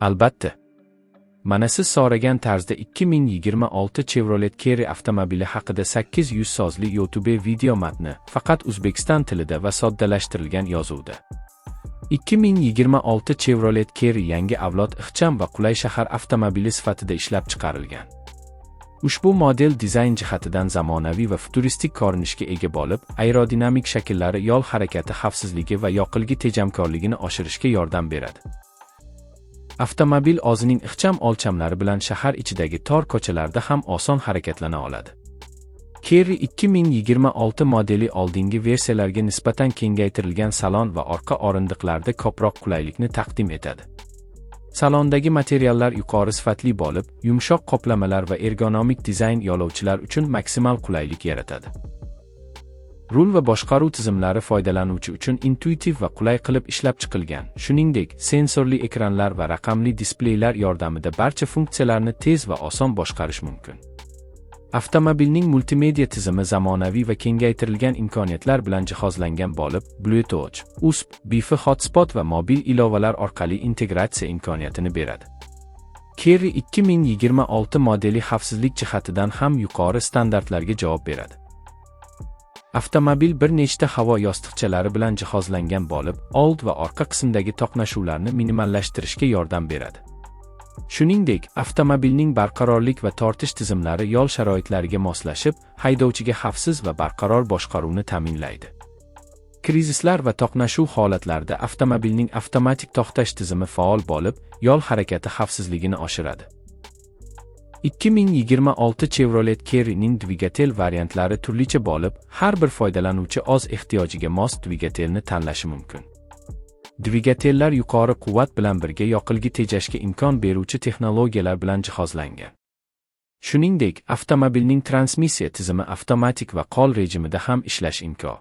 Albatta. Mana siz so'ragan tarzda 2026 Chevrolet Carry avtomobili haqida 800 sozli YouTube video matni, faqat O'zbekiston tilida va soddalashtirilgan yozuvda. 2026 Chevrolet Carry yangi avlod ixcham va qulay shahar avtomobili sifatida ishlab chiqarilgan. Ushbu model dizayn jihatidan zamonaviy va futuristik ko'rinishga ega bo'lib, aerodinamik shakllari yo'l harakati xavfsizligi va yoqilgi tejamkorligini oshirishga yordam beradi. Avtomobil o'zining ixcham o'lchamlari bilan shahar ichidagi tor ko'chalarda ham oson harakatlana oladi. Carry 2026 modeli oldingi versiyalarga nisbatan kengaytirilgan salon va orqa o'rindiqlarda ko'proq qulaylikni taqdim etadi. Salondagi materiallar yuqori sifatli bo'lib, yumshoq qoplamalar va ergonomik dizayn yo'lovchilar uchun maksimal qulaylik yaratadi. Rul va boshqaruv tizimlari foydalanuvchi uchun intuitiv va qulay qilib ishlab chiqilgan. Shuningdek, sensorli ekranlar va raqamli displeylar yordamida barcha funksiyalarni tez va oson boshqarish mumkin. Avtomobilning multimedia tizimi zamonaviy va kengaytirilgan imkoniyatlar bilan jihozlangan bo'lib, Bluetooth, USB, Wi-Fi hotspot va mobil ilovalar orqali integratsiya imkoniyatini beradi. Carry 2026 modeli xavfsizlik jihatidan ham yuqori standartlarga javob beradi. Avtomobil bir nechta havo yostiqchalari bilan jihozlangan bo'lib, old va orqa qismdagi to'qnashuvlarni minimallashtirishga yordam beradi. Shuningdek, avtomobilning barqarorlik va tortish tizimlari yo'l sharoitlariga moslashib, haydovchiga xavfsiz va barqaror boshqaruvni ta'minlaydi. Krizislar va to'qnashuv holatlarida avtomobilning avtomatik to'xtash tizimi faol bo'lib, yo'l harakati xavfsizligini oshiradi. 2026 Chevrolet Carry'ning dvigatel variantlari turlicha bo'lib, har bir foydalanuvchi o'z ehtiyojiga mos dvigatelni tanlashi mumkin. Dvigatellar yuqori quvvat bilan birga yoqilgi tejashga imkon beruvchi texnologiyalar bilan jihozlangan. Shuningdek, avtomobilning transmissiya tizimi avtomatik va qo'l rejimida ham ishlash imkon.